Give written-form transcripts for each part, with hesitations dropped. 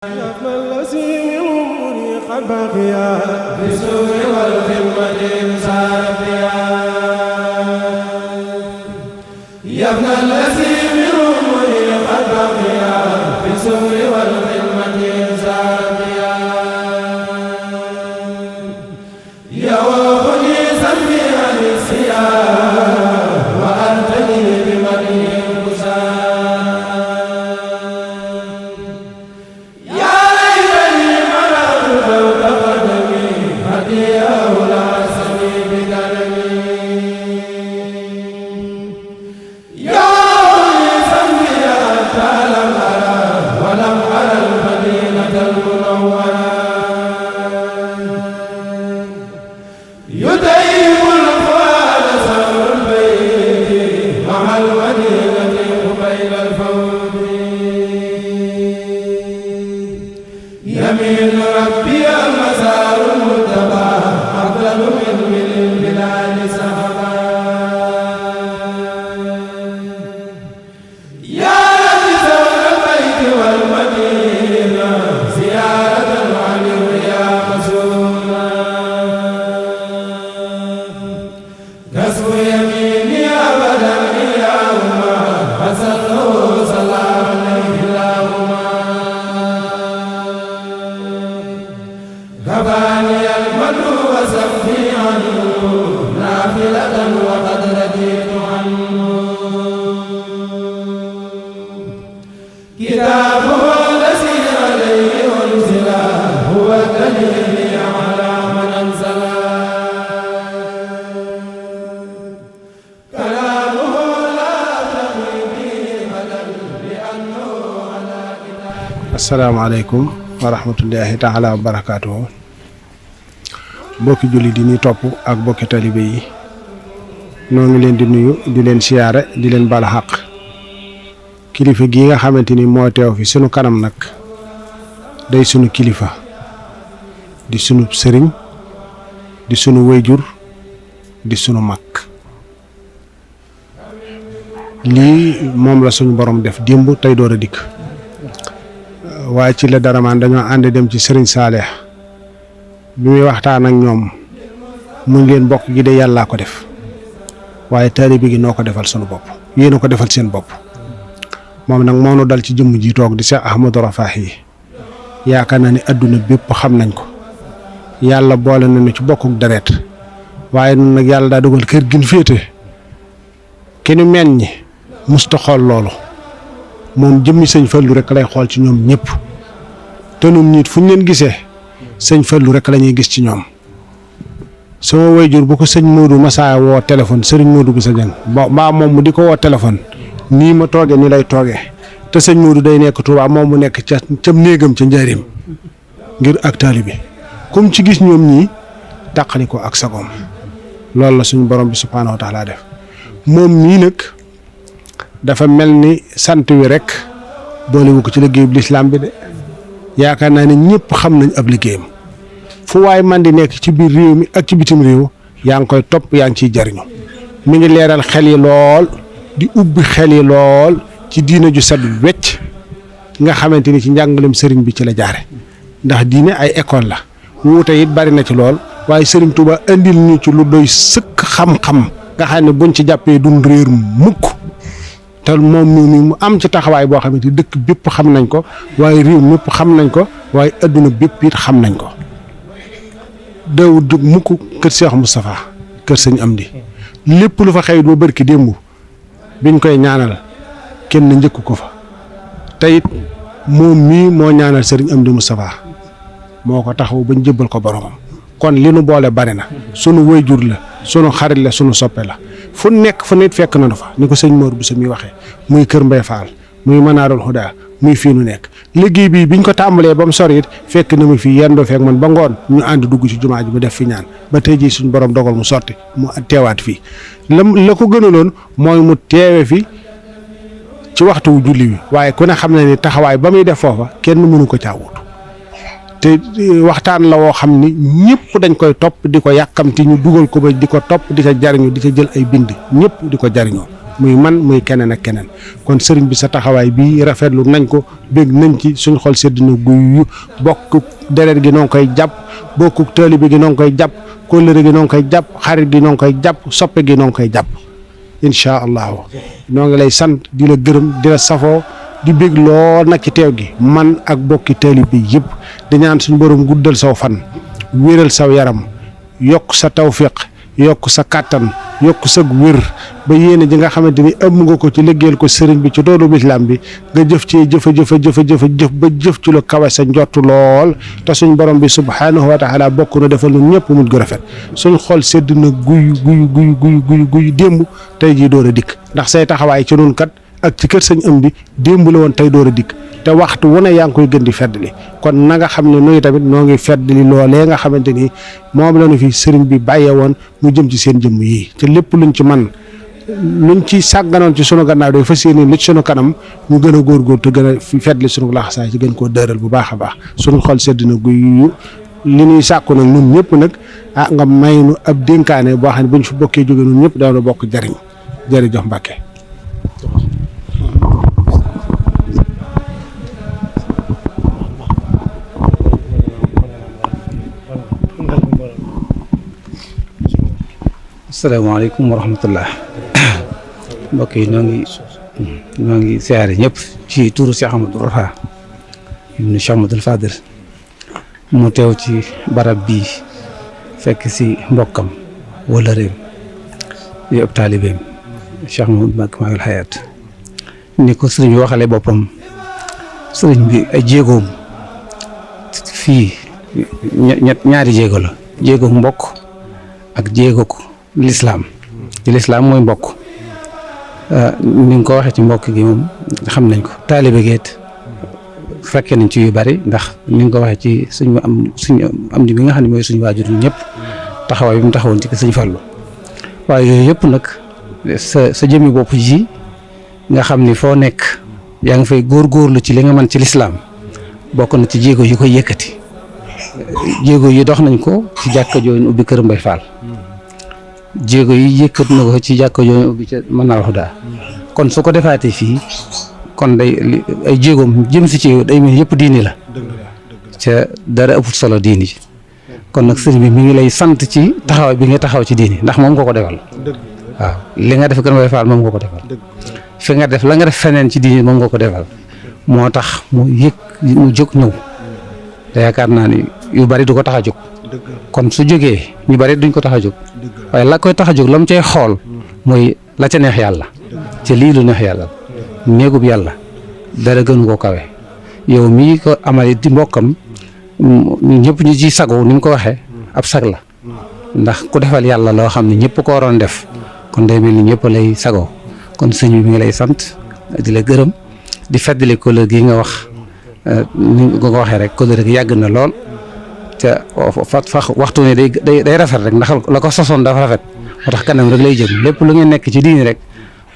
الذي من أمري قد بقيا بالسوء والخدمة سابيا يا ابن الذي من أمري قد بقيا بالسوء والخدمة سابيا يا وخلي سمي السيا وأنتني بمدي يمين ربي المسار المتبع أفضل من البلاد سحبا يا رب زور البيت والمدينة زيارة العلم يا مسؤولا كسب يميني أبدا إياهما فصلوا سلام عليه اللهم كفاني المدح وسقي عنه نافلة وقد رديت عنه كتابه الذي عليه أنزل هو الدليل على من أنزل كلامه لا تقي به بدل لأنه على كتاب. السلام عليكم wa rahmatullahi taala wa barakaatuhu bokki julli di ni topp ak bokki talibe yi noo ngi leen di nuyu di leen siyaare di leen bala xaq kilifa gi nga xamante ni moo teew fi sunu kanam nag day sunu kilifa di sunu sëriñ di sunu wayjur di sunu mag lii moom la suñu borom def démb tey door a dikk waaye ci la dara man dañoo ànd dem ci Serigne Saalih bi muy waxtaan ak ñoom mun leen bokk gi de yàllaa ko def waaye taalibe gi noo ko defal sunu bopp yéen a ko defal seen bopp moom nag moo nu dal ci jëmm ji toog di Cheikh Ahmadou Rafahi yaakaar naa ni adduna bépp xam nañ ko yàlla boole nañu ci bokkuk deret waaye nun nag yàlla daa dogal kër gin féete ki nu meññi musta xool loolu moom jëmmi sëñ Fallu rek lay xool ci ñoom ñëpp te ñun nit fu ñu leen gisee sëñ Fallu rek la ñuy gis ci ñoom sama wayjur bu ko sëñ Modou Massa woo téléphone sëriñ Modou Bousso Dieng mbaa moom mu di ko woo téléphone nii ma toogee ni lay toogee te sëñ Modou day nekk Touba moom mu nekk ca néegam ca njaarim ngir ak taalibe comme ci gis ñoom ñii tàqali ko ak sagoom loolu la suñu borom bi subhaanahu wa taala def moom mii nag dafa mel ni sant wi rek boolewu ko ci liggéeyu lislaam bi de yaakaar naa ne ñëpp xam nañ ab liggéeyam fu waay man di nekk ci biir réew mi ak ci bitim réew yaa ngi koy topp yaa ngi ciy jariñu mi ngi leeral xel yi lool di ubbi xel yi lool ci diina ju set wecc nga xamante ni ci njàngalem sëriñ bi ci la jaare ndax diine ay école la wuute it bari na ci lool waaye sëriñ Touba indil ñu ci lu doy sëkk xam-xam nga xam ne buñ ci jàppee dun réer mukk te moom mu am ci taxawaay boo xamante ni dëkk bépp xam nañ ko waaye réew mépp xam nañ ko waaye adduna bépp it xam nañ ko dawut jóg mukk kër Cheikh Moustapha kër sëñ Amdi lépp lu fa xewit ba barki démb biñ koy ñaanal kenn njëkk ko fa te it moom mii moo ñaanal sëriñ Amdi Moustapha moo ko taxaw bañ jëbbal ko boromam kon li nu boole bari na sunu wayjur la sunu xarit la sunu soppe la fu nekk fu nit fekk nañu fa ni ko sëñ Mor Bousso mi waxee muy Kër Mbay Fall muy Manaarul Huda muy fii nu nekk liggéey bi biñ ko tàmbalee ba mu sori it fekk na ma fii yendoo feek man ba ngoon ñu ànd dugg ci jumaa ji ba def fi ñaan ba tey jii suñu borom dogal mu sotti mu teewaat fii la ko gënaloon mooy mu teewe fi ci waxtu wu julli wi waaye ku ne xam ne ni taxawaay ba muy def foofa kenn mënu ko caawut te waxtaan la woo xam ni ñëpp dañ koy topp di ko yàkkamti ñu dugal ko ba di ko topp di ca jariñu di ca jël ay bind ñëpp di ko jariñoo muy man muy keneen ak keneen kon sëriñ bi sa taxawaay bii rafetlu nañ ko bég nañ ci suñ xol sedd na guy bokk deret gi noo ngi koy jàpp bokku taalibe gi noo ngi koy jàpp kóllëre gi noo ngi koy jàpp xarit gi noo ngi koy jàpp soppe gi noo ngi koy jàpp incha allahu noo ngi lay sant di la gërëm di la safoo di bég lool nag ci teew gi man ak bokki taalibe yëpp di ñaan suñu borom guddal saw fan wéral saw yaram yokk sa tawfiq yokk sa kàttan yokk sa wér ba yéene ji nga xamante ni ëmb nga ko ci liggéeyal ko sëriñ bi ci toolu lislaam bi nga jëf ci jëf ba jëf ci lu kawe sa njottu lool te suñ borom bi subhaanahu wa taala bokk na defal ñun ñëpp mujj gu rafet suñ xol sedd na guy démb tey jii door a dikk ndax say taxawaay ci nun kat ak ci kër sëñ am bi démb la woon tey door a dikk te waxtu wu ne yaa ngi koy gën di feddali kon na nga xam ne nuyu tamit noo ngi feddali loolee nga xamante ni moom la ñu fi sëriñ bi bàyyee woon mu jëm ci seen jëmm yi te lépp luñ ci man luñ ci sàgganoon ci sunu gannaaw day fas yéene li ci sunu kanam ñu gën a góorgóor te gën a feddali sunu laxasaay ci gën koo dëral bu baax a baax sunu xol sedd na guy li ñuy sàkku nag ñun ñëpp nag nga may nu ab dénkaane boo xam ne buñ fi bokkee jóge ñun ñëpp dañoo bokk jariñ jërëjëf Mbàkke. asalaamaaleykum wa rahmatullah mbokk yi ñoo ngi siyaare ñëpp ci turu Cheikh Amadou Rafa ibnu Cheikh Amadou Fadil mu teew ci barab bii fekk si mbokkam wala réem di ab taalibeem Cheikh Mamadou Maguil Hayaat ni ko sëriñ bi waxale boppam sëriñ bi ay jéegoom fii ñaari jéego la jéegoog mbokk ak jéegoog lislaam ci lislaam mooy mbokk ni nga ko waxee ci mbokk gi moom xam nañ ko taalibe geet fekkee nañ ci yu bari ndax ni nga ko waxee ci suñu am di bi nga xam ne mooy suñu waajur ñu ñëpp taxawaay bi mu taxawoon ci sëñ Fallu waaye yooyu yëpp nag sa jëmmi bopp ji nga xam ni foo nekk yaa ngi fay góorgóorlu ci li nga mën ci lislaam bokk na ci jéego yi koy yëkkati jéego yi dox nañ ko ci jàkka jooju ubbi kër Mbay Fall jéego yi yëkkat na ko ci jàkka jooju ubbi ca Manal Huda kon su ko defaatee fii kon day ay jéegoom jëm si ci day mel yëpp diini la ca dara ëpput solo diini ji kon nag sëriñ bi mi ngi lay sant ci taxawaay bi nga taxaw ci diini ndax moom nga ko defal waaw li nga def kër Mbay Fall moom nga ko defal fi nga def la nga def feneen ci diini moom nga ko defal moo tax mu jóg ñëw te yaakaar naa ni yu bari du ko tax a jóg kon su jógee ñu bari duñ ko tax a jóg waaye la koy tax a jóg la mu cay xool mooy la ca neex yàlla ca lii lu neex yàlla néegub yàlla dara gënu koo kawe yow mii ko amale di mbokkam ñëpp ñu ci sago ni mu ko waxee ab sag la ndax ku defal yàlla loo xam ne ñëpp ko waroon def kon day mel ni ñëpp lay sago kon sëñ bi mi ngi lay sant di la gërëm di feddali kóllëre gi nga wax ni nga ko waxee rek kóllëre gi yàgg na lool te waxtu ne day rafet rek ndax la ko sosoon dafa rafet moo tax kanam rek lay jëm lépp lu ngeen nekk ci diini rek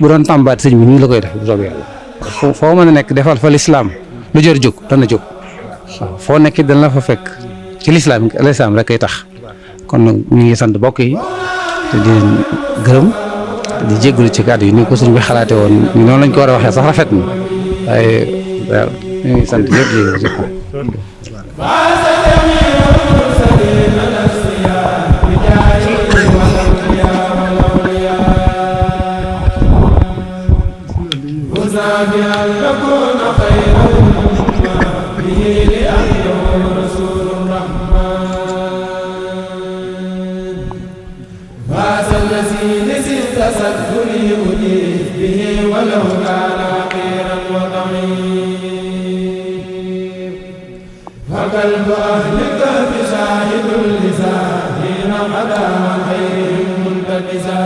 bu doon tàmbaat sëñ bi nii la koy def bu soobee yàlla foo mën a nekk defal fa lislaam lu jër jóg dana jóg waaw foo nekk dana la fa fekk ci lislaam rek kay tax kon nag ñu ngi sant bokk yi te di leen gërëm di jégalu ci kàddu yi ni ko sëñ bi xalaate woon ni noonu lañ ko war a waxee sax rafet na waaye waaw ñu ngi sant ñëpp jégalu ci فقلب أهلك بشاهد اللسان حين غدا عن خيرهم منتكسا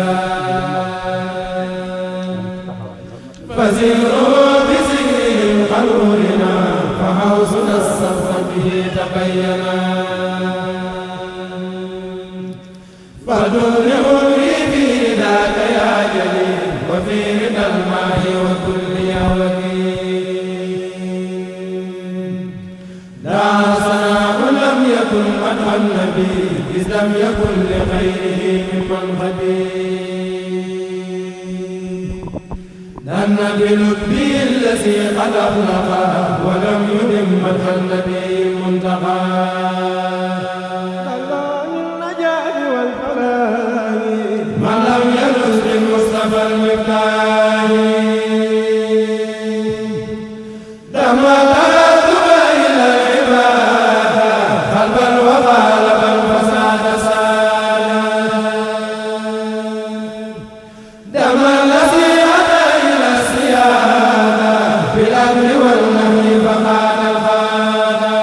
فسيروا بسيرهم قلوبنا فحوصنا الصف به تبينا فدوروا في ذاك يا جليل وفي رضا الماء وكل يا وكيل لا صناع لم يكن مدح النبي إذ لم يكن لغيره ممن خبير من بلبي الذي قد أخلق ولم يدم مدح النبي المنتقى من لم يلز بالمصطفى المفتاح لما ترتب إلى العبادة قلبا وقالبا فساد سالا دم الذي أتى إلى السيادة بالأمر والنهي فقال الخادا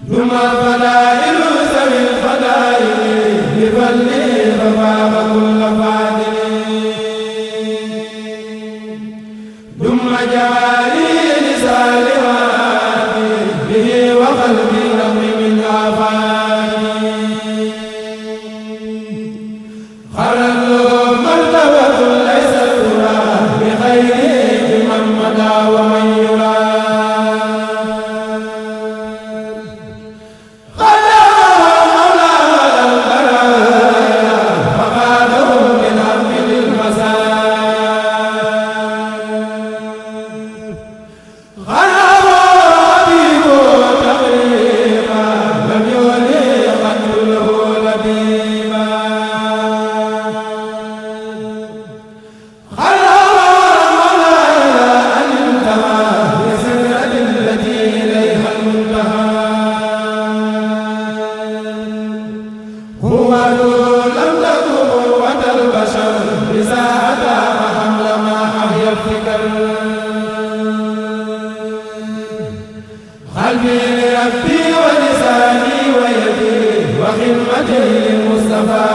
ثم الفضائل ذوي الفضائل بفضله ففاق كل فاضل ثم جعلي لسالمات به وقلبي رب من آفات خرج مرتبة ليس ترى بخيره بمن مدى ومن يرى قلبي لربي ولساني ويدي وخدمتي للمصطفى